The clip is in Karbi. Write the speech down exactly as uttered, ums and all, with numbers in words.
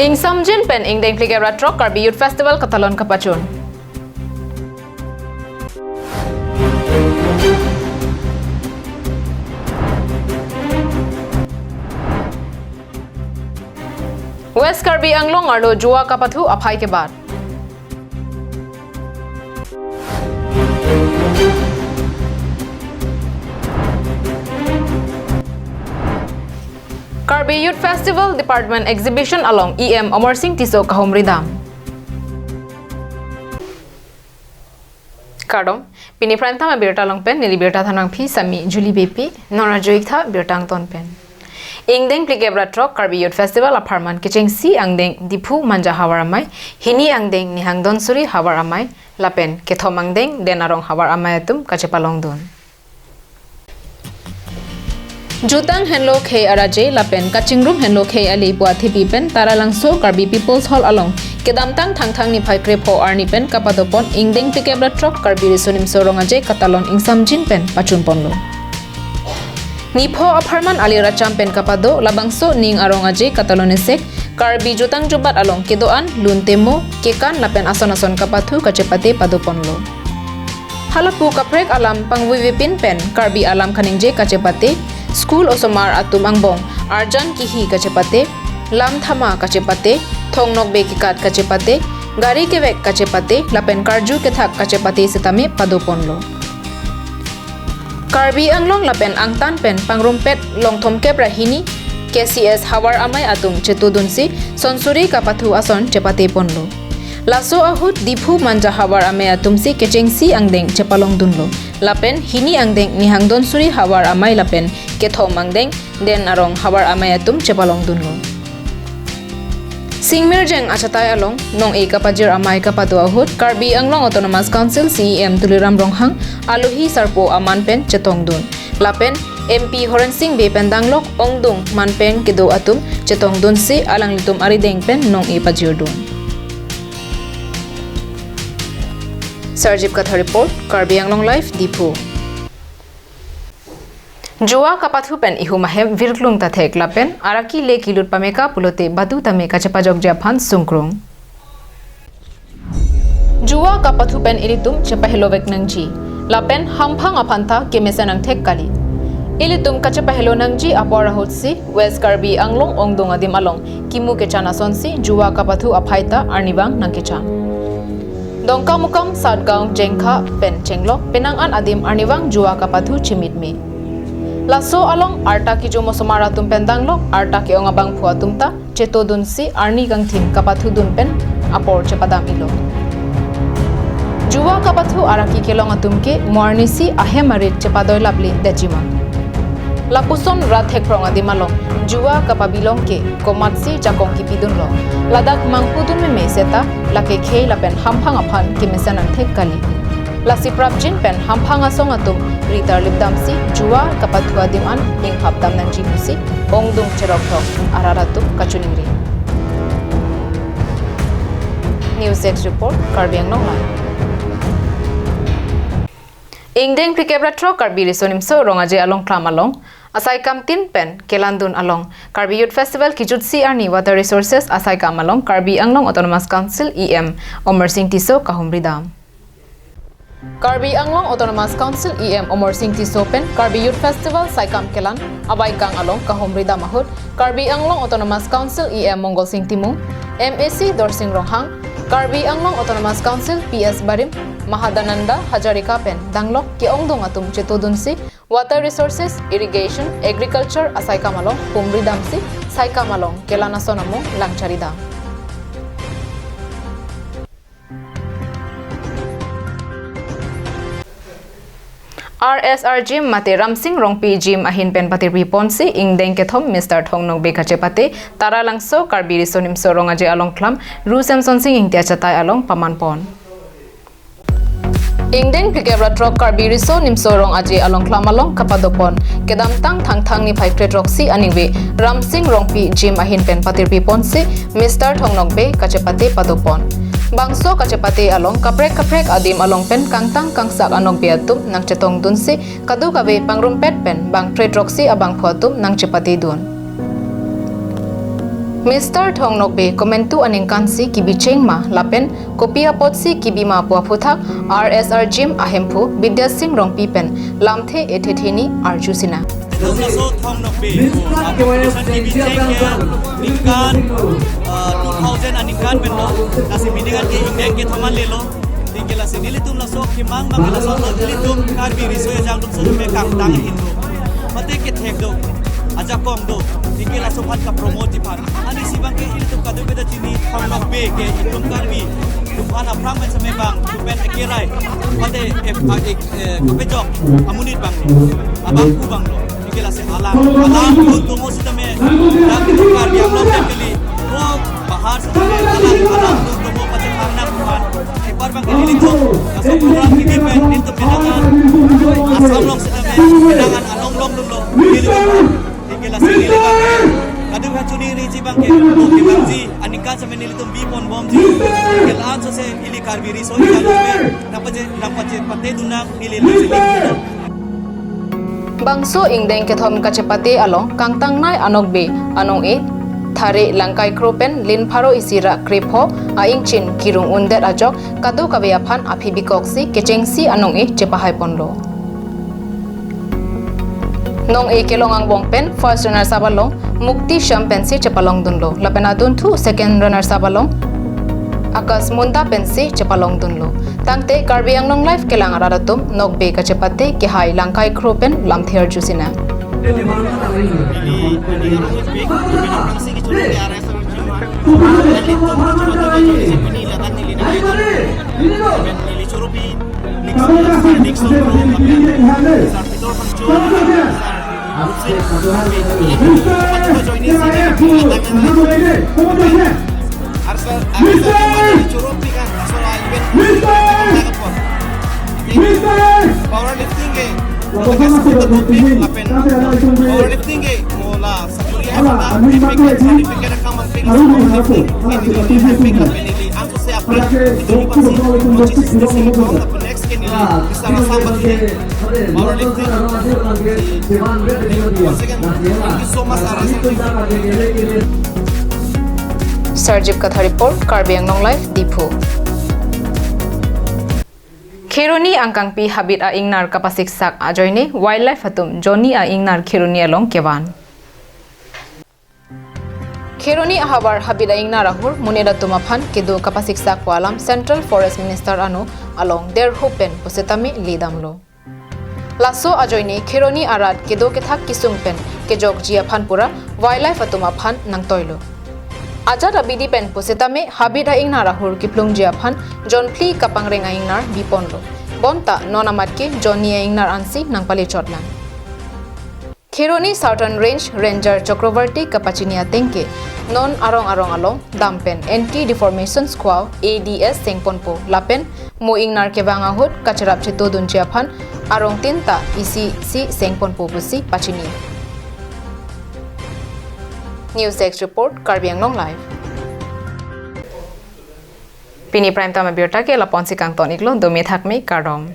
Ingsamjin pen ingdeng phlikep ra throk Karbi Youth Festival katalon kapachun. West Karbi Anglong arlo jua kapathu aphai kebat. Karbi Youth Festival Department Exhibition along E M Amarsing Tisso kahumri dam. Kardom, pini Prime Time abirta along pen neli birta thanangpi Sami Julie Beypi, non arjuik tha birta angton pen. Ingdeng phlikep ra throk Karbi Youth Festival apharman kechengsi angdeng Diphu Manja Havar Amei, hini angdeng Nihang Donsuri Havar Amei, lapen kethom angdeng Den Arong Havar Amei atum kachepalongdun. Jutang henlo khei araje lapen kachingrum henlo khei ali pu athipi pen Taralangso Karbi People's Hall along kedamtang Thangthang niphai krepho arni pen kapadopon ingdeng phlikep ra throk Karbi Riso Nimso Rong Aje katalon ingsamjin pen pachunponlo. Nipho apharman ali racham pen kapado labangso ning arong aje katalon esek Karbi jutang jubat along kedo-an, lun temo, kekan lapen ason ason kapathu kachepate padoponlo. Halapu kaprek alam pangvui vepin pen Karbi alam kaningje kachepate, school osomar atum angbong arjan kihi kachepate, lam thama kachepate, thong nokbe kekat kachepate, gari kevek kachepate lapen karju kethak kachepate setame padoponlo. Karbi Anglong lapen angtan pen pangrumpet longthomkep ra hini K C S Havar Amei atum chetodunsi sonsuri kapathu ason chepateponlo. Laso ahut Diphu Manja Havar Amei atumsi kechengsi angdeng chepalongdunlo. Lapen hini angdeng Nihang Donsuri Havar Amei lapen kethom angdeng Den Arong Havar Amei atum chepalongdunlo. Singmirjeng achatai along nong-e kapajir amei kapado ahut Karbi Anglong Autonomous Council C E M Tuliram Ronghang alohi sarpo aman pen chetongdun. Lapen M P Horensing Bey pen danglok ongdung man pen kedo atum chetongdunsi alanglitum arideng pen nong-e pajirdun. Sarjip Kathar report, Karbi Anglong Live, Diphu. Jua kapathu pen ihum ahem virklung ta thek lapen araki le kilut pameka pulote badu tame kachepajokji aphan sungkrung. Jua kapathu pen ilitum chepahelovek nangji lapen hamphang aphan ta kemesen angthek kali. Ilitum kachepahelo nangji apor ahutsi West Karbi Anglong ongdung adim along kimu kechan asonsi jua kapathu aphai ta arnivang nangkechan. Dongkamukam, Satgaon, Jengkha pen chenglok penang an adim arnivang jua kapathu chimitme. Laso along arta kijum osomar atum pen danglok arta ke-ong abangphu atum ta chetodunsi arni kangthim kapathudun pen apor chepadam-ilo. Jua kapathu araki kelong atum ke mo arnisi ahem arit chepadoilap le detjima. Lapuson rat thekphrong adim along jua kapabilong ke komatsi jakong kipidunlo. Ladak mangpudun meme seta lake khei lapen hamphang aphan kemesen angthek kali. Lasi prapjin pen hamphang asong atum ritar lipdamsi jua kapathu adim an inghapdam nangji pusi ongdung cherok thok arat atum kachiningri. News Desk report, Karbi Anglong Live. Ingdeng phlikep ra throk Karbi Riso Nimso Rong Aje Alongklam along asai kamtin pen kelandun along Karbi Youth Festival kijutsi arni Water Resources asai kam along Karbi Anglong Autonomous Council E M Amarsing Tisso kahumri dam. Karbi Anglong Autonomous Council E M Amarsing Tisso pen Karbi Youth Festival saikam kelan abaikang along kahumri dam ahut Karbi Anglong Autonomous Council E M Mongolsing Timung, M A C Dorsing Ronghang, Karbi Anglong Autonomous Council P S Barim, Mahadananda Hazarika pen danglok ke-ongdung atum chetodunsi Water Resources, Irrigation, Agriculture asaikam along humri damsi saikam along kelan ason amung langchari dam. R S R Gym mate Ramsing Rongpi Gym ahin pen patirpi ponsi ingdeng kethom Mister Thong Nokbe kachepate Taralangso Karbi Riso Nimso Rong Aje Alongklam Ru Semsonsing Ingti achatai along paman pon. Ingdeng phlikep ra throk Karbi Riso Nimso Rong Aje Alongklam along kapadopon kedamtang Thangthang niphai kre throksi aningve Ramsing Rongpi Gym ahin pen patirpi ponsi Mister Thong Nokbe kachepate padopon. Bangso kachepate along kaprek kaprek adim along pen kangtang kangsak anokbe atum nangchetongdunsi kadokave pangrumpet pen bang kre throksi abangphu atum nangchepatedun. Mister Thong Nokbe komantu aningkansi kebicheng ma lapen kopi apotsi kebi ma pu aphuthak R S R Gym ahemphu Bidya Sing Rongpi pen lamthe ethe theni arju sinang. Laso Thong Nokbe, uh, competition kebicheng ke ningkan, uh, two thousand aningkan pen lo, lasi pini kan ke ingdeng kethom an lelo. Anke lasi nelitum laso kemang abang laso nelitum Karbi Riso Ejang atum sitame kangtang ahin do. Mate kethek do, ajakong do. Anke laso aphan ka-promote-ji aphan. Anisi abang ke ilitum kadokave ta chini Thong Nokbe ke itum Karbi atum aphan aphrang pen sitame bang, itum pen ekerai. Mate, eh, eh, eh, kapejok amonit abang lo. Abangphu abang lo. Anke lasi alang, alang atum sitame, dak Karbi Anglong pen kali, oh, bahar sitame alang, alang atum pachethang nang aphan. Ekbar abang ke nelitum, laso program kebi pen nelitum pinangan, Assam along sitame pinangan along along dun lo, nelitum. Anke lasi neli abang, kadokave choniriji abang ke, oh, kevangji, aningkan sitame nelitum bipon bomji. Anke la-an sose ili Karbi Riso Ejang atum nangpache, nangpache pate dun nang, neli lasi neli. Bangso ingdeng kethom kachepate along kangtangnei anokbe anong-e thare langkai kro pen lin pharo isi ra krepho a-ingchin kirung undet ajok kadokave aphan aphi bikoksi kechengsi anong-e chepahai ponlo. Nong-e kelong angbong pen first runners up along Mukti Shyam pensi chepalong dunlo. Lapen adunthu second runners up along Akash Munta pensi chepalong dunlo. Tangte Karbi Anglong Live kelang arat atum nokbe kachepate kehai langkai kro pen lamthe arju sinang. Powerlifting ke, powerlifting ke, mola, sakuri hai kota, Olympic certificate akam, Olympic certificate, Olympic certificate, Olympic certificate, Olympic certificate, next ke neli, bisa rasa bagi. Powerlifting. Once again, thank you so much, R S R. Sarjip Kathar report, Karbi Anglong Live, Diphu. Kheroni angkangpi habit a-ingnar kapasiksak ajoine wildlife atum jonni a-ingnar Kheroni along kevan. Kheroni ahavar habit a-ingnar ahur monit atum aphan kedo kapasiksak pu alam Central Forest Minister ano along derhup pen pusitame ledamlo. Laso ajoine Kheroni arat kedo kethak kesung pen kejokji aphan pura wildlife atum aphan nangtoilo. Ajat abidi pen pusitame habit a-ingnar ahur kiplungji aphan jonphli kapangreng a-ingnar biponlo. Bonta non amat ke jonni a-ingnar ansi nangpalechotlang. Kheroni Southern Range Ranger Chakravarti kapachini ateng ke non arong arong along dam pen Anti Deformation Squad, A D S, sengponpo lapen mo ingnar kevang ahut kacherap chetodunji aphan arongtin ta isi si sengponpo pusi pachini. News Desk Report, Karbi Anglong Live. Pini Prime Time abirta ke lapu-ansi kangton-iklo, dome thakme, kardom.